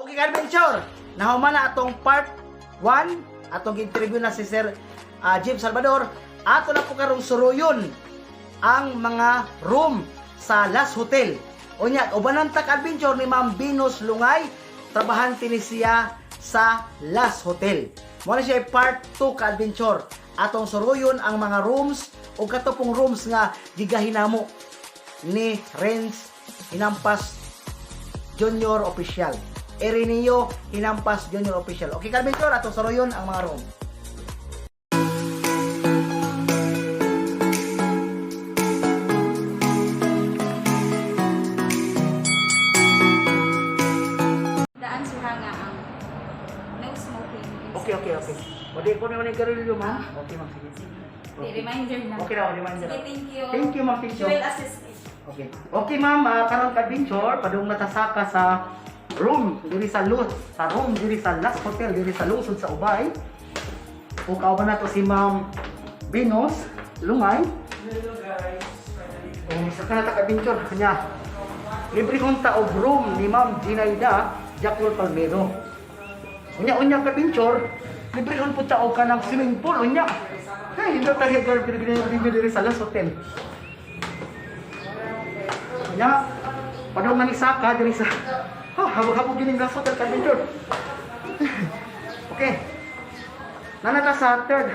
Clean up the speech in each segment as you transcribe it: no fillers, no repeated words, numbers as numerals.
Okay, ka-adventure. Nahuman na atong part 1, atong interview na si Sir Jim Salvador. Ato na po karong suruyon ang mga room sa Last Hotel. Unya, ubanan ta ka-adventure ni Ma'am Venus Lungay, trabahante ni siya sa Last Hotel. Mo na siya part 2 ka-adventure. Atong suruyon ang mga rooms o katopong rooms nga gigahinamo ni Renz Hinampas Junior Official. Erineo Hinampas Junior Official. Okay, ka-adventure, atong suruyon ang mga room. Daan siya nga ang no smoking. Okay. O di ko na yung garilyo, ma'am. Okay, ma'am. Sige. Sige, Okay. reminder na. Okay na, reminder. Sige, thank you. Thank you, ma'am. Thank She you. will assist me. Okay. Okay, ma'am. Karon ka-adventure, padung natasaka sa room diri sa Luz, sa room diri sa Last Hotel diri sa lungsod sa Ubay. O kauban nato si Ma'am Venus Lungay. Hello guys! O sa kanata ka-adventure niya. Libre kong ta og room ni Ma'am Ginaida Jacol Palmero. Unya unya ka-adventure, libre kon pud ta og kanang swimming pool unya. Hey, hindi tayo girl pinag diri sa Last Hotel. Unya, padung man ni Saka diri sa oh, habog-habog gining Last Hotel ka-adventure. Okay. Nanata sa third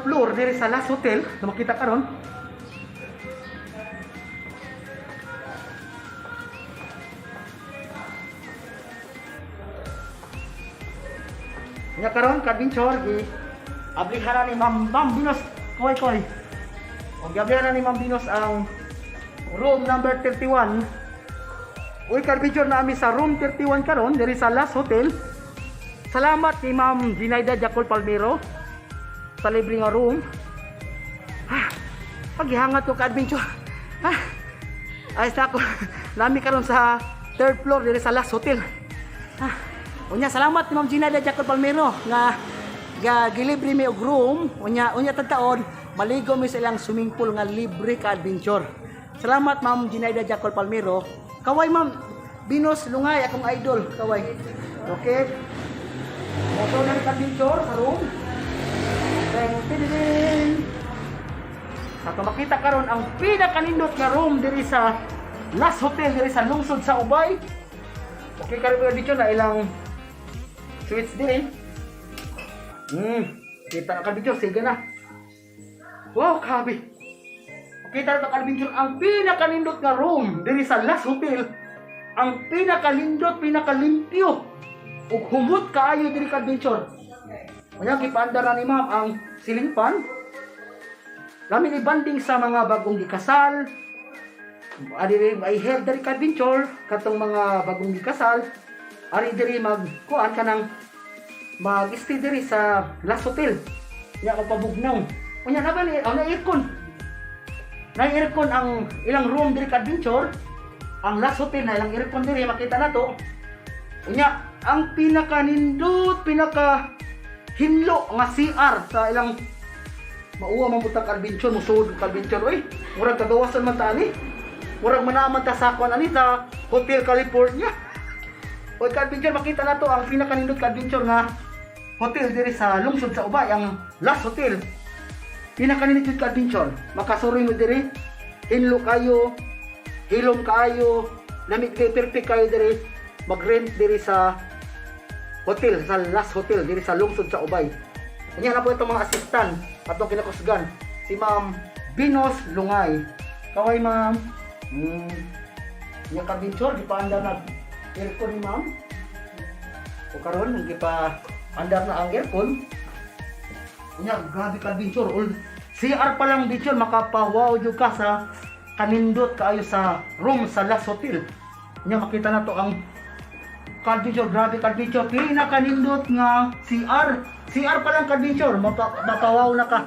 floor diri sa Last Hotel, na makita karon. Nya karon ka-adventure gi ablihan na ni Ma'am Ma'am Binos koy koy. Og giablihan na ni Ma'am Binos ang room number 31. Uy, ka-adventure na ami sa room 31 karon diri sa Last Hotel. Salamat ni Ma'am Ginaida Jacol Palmero sa libre nga room. Ha, paghihangat ko ka-adventure. Ha. Ayos na ako. Nami karon sa third floor diri sa Last Hotel. Ha. Unya salamat ni Ma'am Ginaida Jacol Palmero nga ga gilibre mi og room. Unya unya taon maligo mi sa ilang swimming pool nga libre ka adventure. Salamat Ma'am Ginaida Jacol Palmero. Kaway Ma'am Binos Lungay akong idol. Kaway. Okay. Moto na rin adventure sa room. Ding, ding, ding. Sa ato makita karon ang pinakanindot nga room diri sa Last Hotel diri sa lungsod sa Ubay. Okay karon ba dito na ilang suites diri. Kita na ka-adventure, sige na. Wow, kabi. Kita na ka-adventure ang pinakanindot nga room diri sa Last Hotel. Ang pinakalindot, pinakalimpyo. Ug humot kaayo diri ka-adventure. Unya gipaandar na ni ma'am ang ceiling fan. Lami ni banding sa mga bagong gikasal. Ari diri ay hair diri ka adventure katong mga bagong gikasal. Ari diri mag kuan kanang mag-stay diri sa Last Hotel. Nya ko pabugnaw. Unya na ba ni oh, na aircon. Na aircon ang ilang room diri ka adventure. Ang Last Hotel na ilang aircon diri makita nato. Unya ang pinakanindot, pinaka hinlo nga CR sa ilang mauwa man pud ta ka-adventure, musuod ka adventure oy. Murag kagawasan man ta ani. Murag manaman ta sa kuan ani sa Hotel California. Oy ka-adventure makita nato ang pinakanindot ka-adventure nga hotel diri sa lungsod sa Ubay, ang Last Hotel. Pinakanindot jud ka-adventure. Makasuroy mo diri, hinlo kayo, hilom kaayo, lamig kay perfect kayo diri, mag-rent diri sa hotel, sa Last Hotel diri sa lungsod sa Ubay. Kanya na po itong mga assistant atong kinakusgan si Ma'am Binos Lungay. Kaway ma'am. Nya ka-adventure gipaandar na aircon ni ma'am. O karon gipa andar na ang aircon. Nya grabe ka-adventure. All CR pa lang adventure makapa-wow jud ka sa kanindot kaayo sa room sa Last Hotel. Nya makita na to ang ka-adventure, grabe ka-adventure. Pinakanindot nga CR. CR pa lang ka-adventure, mapawaw na ka.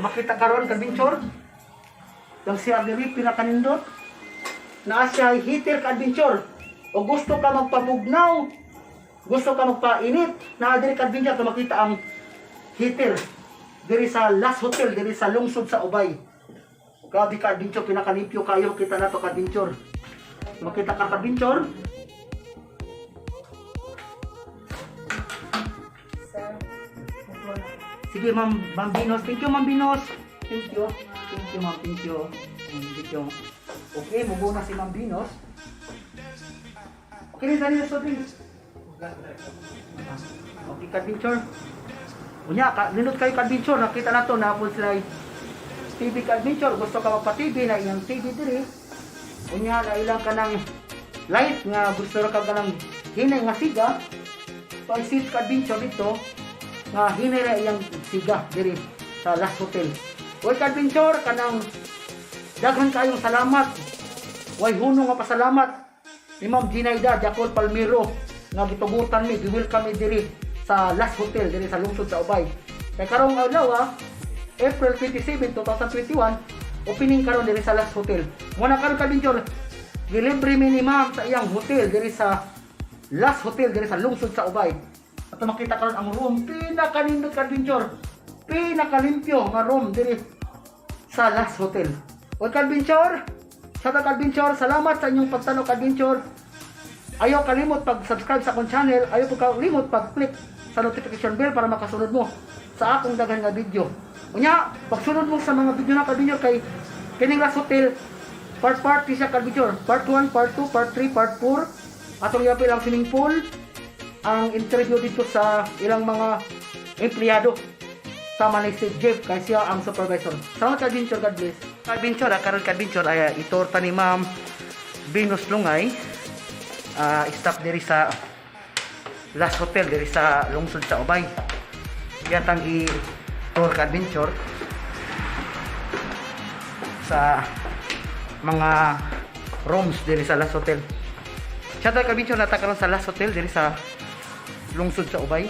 Makita karon ka-adventure. Yung CR diri pinakanindot. Naa siya heater ka-adventure. O gusto ka magpabugnaw, gusto ka magpainit, naa diri ka-adventure ka makita ang heater diri sa Last Hotel, diri sa lungsod sa Ubay. Grabe ka-adventure, pinakalimpyo kayo kita na to ka-adventure. Makita ka ka-adventure. Sige, Ma'am, Ma'am Binos. Thank you, Ma'am Binos. Thank you. Thank you, Ma'am. Thank you. Thank you. Okay, mugo na si Ma'am Binos. Okay, rin dali na soft drinks. Okay, ka-adventure. Unya, ka, nindot kayo, ka-adventure. Nakita na to, na sila TV, ka-adventure. Gusto ka magpa-TV na iyang TV diri. Unya, na ilang ka ng light nga gusto ra ka ng hinay nga siga. Pag seats, ka-adventure, dito nga hinay ra iyang siga diri sa Last Hotel. Uy, ka-adventure, kanang daghan kayong salamat. Way hunong nga pasalamat ni Ma'am Ginaida Jacol Palmiro nga gitugutan mi, gi-welcome mi diri sa Last Hotel diri sa lungsod sa Ubay. Kay karong adlaw, April 27, 2021, opening karon diri sa Last Hotel. Muna karon, ka-adventure, gilibre mi ni Ma'am sa iyang hotel diri sa Last Hotel diri sa lungsod sa Ubay. Ato makita karon ang room, pinakanindot, ka-adventure. Pinakalimpyo nga room diri sa Last Hotel. O ka-adventure, sa ka-adventure, salamat sa inyong pagtanaw, ka-adventure. Ayaw kalimot pag-subscribe sa akong channel, ayaw po kalimot pag-click sa notification bell para makasunod mo sa akong daghan nga video. Unya, pagsunod mo sa mga video na, ka-adventure, kay kining Last Hotel, part part siya, ka-adventure. Part 1, part 2, part 3, part 4. Atong iapil ang swimming pool, ang interview dito sa ilang mga empleyado sama ni si Jeff kay siya ang supervisor. Salamat, ka-adventure, God bless. Ka-adventure, karon, ka-adventure, ay itorta ni Ma'am Venus Lungay, staff diri sa Last Hotel diri sa lungsod sa Ubay. Yatang i-tour, ka-adventure, sa mga rooms diri sa Last Hotel. Siya tayo, ka-adventure, nata karon sa Last Hotel diri sa lungsod sa Ubay.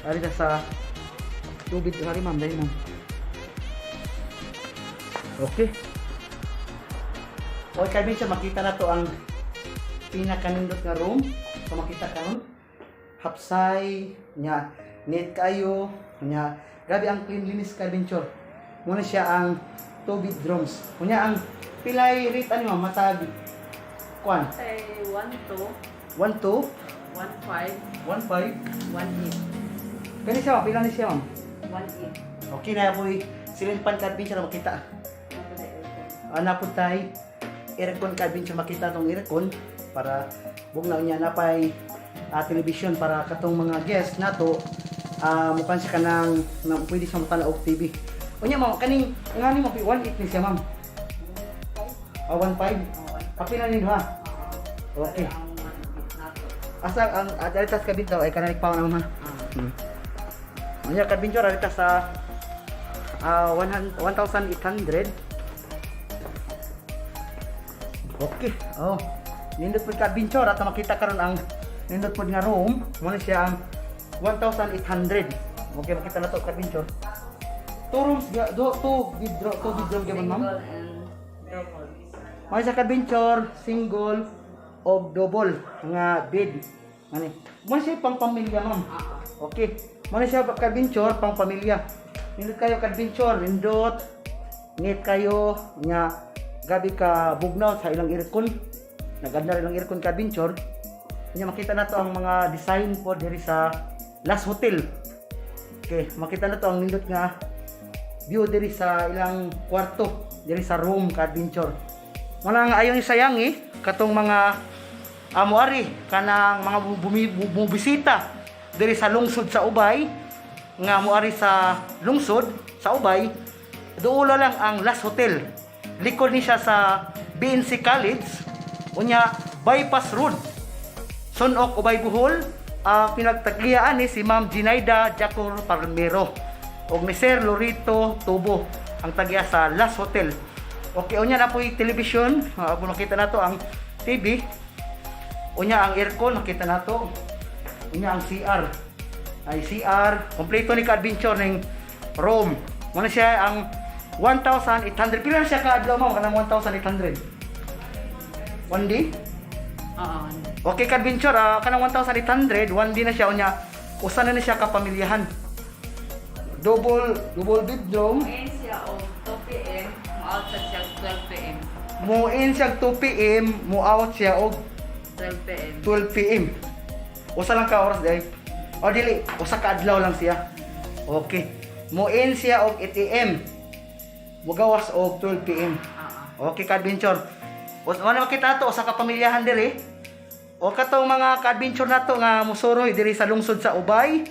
Ari na sa tubig ari, ma'am, dali, ma'am. Okay. Okay, ka-adventure, makita na to ang pinakanindot nga room. So makita karon hapsay nya, neat kayo nya, grabe ang cleanliness, ka-adventure. Muna siya ang two bedrooms. Unya ang pilay rate ani, ma'am, matag kuan? Ay, 1, 2, 1 2 1, 5, 1 5 1, 8. Kani siya, ma'am, pila ni siya, ma'am? 1, 8. Okay na po ceiling fan, ka-adventure, makita. Ana po tay aircon, ka-adventure, makita tong aircon para bugnaw niya na pay television para katong mga guest nato mukan siya kanang na pwede siya mutanaw og TV. Unya ma'am, kaning ngani mo 1.8 ni siya, ma'am? 1.5. Kapila ni ha. Okay. Asa ang adalitas kabit daw ay kanang pa naman. Unya, ka-adventure, alita sa 100 1,800. Okay. Oh. Nindot pud, ka-adventure, at makita karon ang nindot pud nga room. Muna siya ang 1,800. Okay, makita na to, ka-adventure. Two rooms, do, two bedroom gyud, ma'am. Single and double. Mga sa ka-adventure, single o double nga bed. Ani. Muna siya pang pamilya, ma'am. Okay. Muna siya ka-adventure, pang pamilya. Nindot kayo, ka-adventure, nindot. Neat kayo nya, gabi ka bugnaw sa ilang aircon. Naganda ilang aircon, ka-adventure. Nya makita na to ang mga design po diri sa Last Hotel. Okay, makita na to ang nindot nga view diri sa ilang kwarto, diri sa room, ka-adventure. Wala nga ayon sayangi katong mga amo ari kanang mga bumibisita diri sa lungsod sa Ubay nga moari sa lungsod sa Ubay, duula lang ang Last Hotel. Likod ni siya sa BNC College, unya Bypass Road, Sunok, Ubay, Bohol. Pinagtagliyaan ni si Ma'am Ginaida Jacor Palmero ug ni Sir Lorito Tubo ang tagya sa Last Hotel. Okay, unya na po yung television. Kung makita na to ang TV. Unya ang aircon, makita na to. Unya ang CR. Ay CR, kompleto ni ka-adventure ning room. Muna siya ang 1,800. Pila na siya ka-adlaw, ma'am, kanang 1,800? 1 day? Oo. Okay, ka-adventure, kanang 1,800, 1 day na siya unya. Usa na ni siya ka pamilyahan. Double double bedroom. Ngayon siya o 2 p.m. Mo-out sa siya 12 p.m. Mo in siya 2 PM, mo out siya og 12 p.m. 12 PM. Usa lang ka oras day. O dili, usa ka adlaw lang siya. Okay. Mo-in siya og 8 AM. Mugawas og 12 PM. Oo. Okay, ka-adventure. O wala makita ato sa kapamilyahan diri. O katong mga ka-adventure nato nga musuroy diri sa lungsod sa Ubay.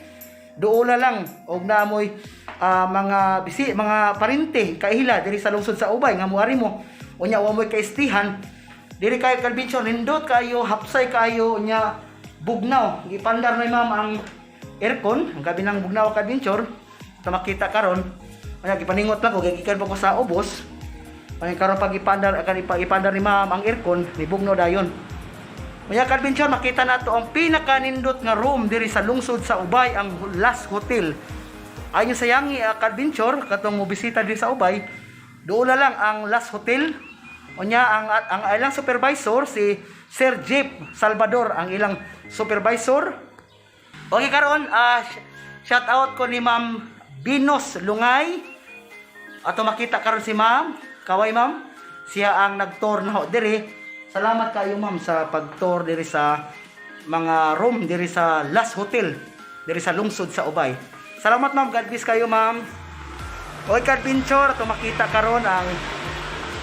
Duola lang og naamoy mga bisi, mga parente, kaila diri sa lungsod sa Ubay nga muari mo. Unya wa moy kaistihan. Diri kayo, ka-adventure, nindot kayo, hapsay kayo, unya bugnaw. Gipandar ni ma'am ang aircon, ang gabi ng bugnaw, ka-adventure. Ito makita karon. Unya gipaningot lang ko kay gikan pa ko sa ubos. Ay karon pag ipandar akan ipandar ni ma'am ang aircon, nibugno dayon. Unya, ka-adventure, makita nato ang pinakanindot nga room diri sa lungsod sa Ubay, ang Last Hotel. Ayon sa yangi, ka-adventure, katong mobisita diri sa Ubay, duola lang ang Last Hotel. Unya ang ilang supervisor si Sir Jeep Salvador ang ilang supervisor. Okay, karon shout out ko ni Ma'am Binos Lungay. Ato makita karon si Ma'am. Kaway, Ma'am. Siya ang nag-tour na ho diri. Salamat kayo, Ma'am, sa pag-tour diri sa mga room diri sa Last Hotel diri sa lungsod sa Ubay. Salamat, Ma'am. God bless kayo, Ma'am. Okay, ka-adventure, ato makita karon ang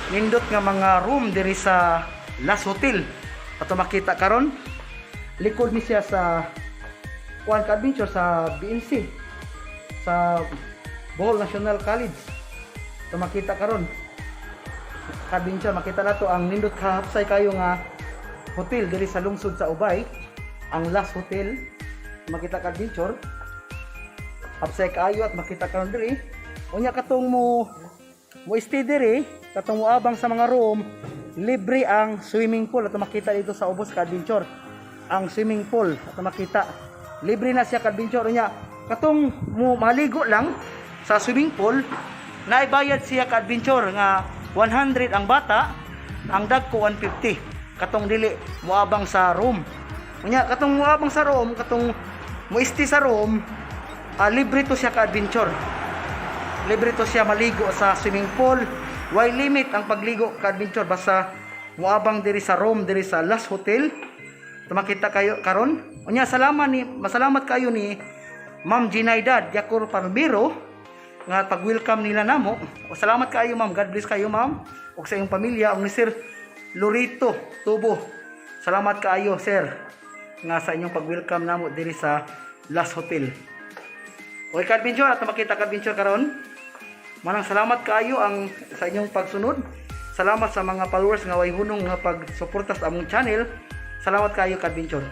nindot nga mga room diri sa Last Hotel. Ato makita karon likod ni siya sa kuan, ka-adventure, sa BNC, sa Bohol National College. So makita karon, ka-adventure, makita nato ang nindot kahapsay kayo nga hotel diri sa lungsod sa Ubay, ang Last Hotel. Makita, ka-adventure, hapsay kaayo at makita karon diri. Unya katong mo mo stay diri, katong moabang sa mga room, libre ang swimming pool. At makita dito sa ubos, ka-adventure, ang swimming pool. At makita, libre na siya, ka-adventure. Unya katong mo maligo lang sa swimming pool, naibayad siya, ka-adventure, nga 100 ang bata, ang dagko 150 katong dili moabang sa room. Unya katong moabang sa room, katong mo stay sa room, libre to siya, ka-adventure. Libre to siya maligo sa swimming pool. Way limit ang pagligo, ka-adventure, basta moabang diri sa room diri sa Last Hotel. Makita kayo karon. Unya salamat ni masalamat kayo ni Ma'am Ginaidad Yakor Palmiro nga pag-welcome nila namo. O salamat kayo, Ma'am. God bless kayo, Ma'am, ug sa iyong pamilya ug ni Sir Lorito Tubo. Salamat kaayo, sir, nga sa inyong pag-welcome namo diri sa Last Hotel. Okay, ka-adventure, at makita, ka-adventure, karon. Manang salamat kaayo ang sa inyong pagsunod. Salamat sa mga followers nga way hunong nga pagsuporta sa among channel. Salamat kaayo, ka-adventure.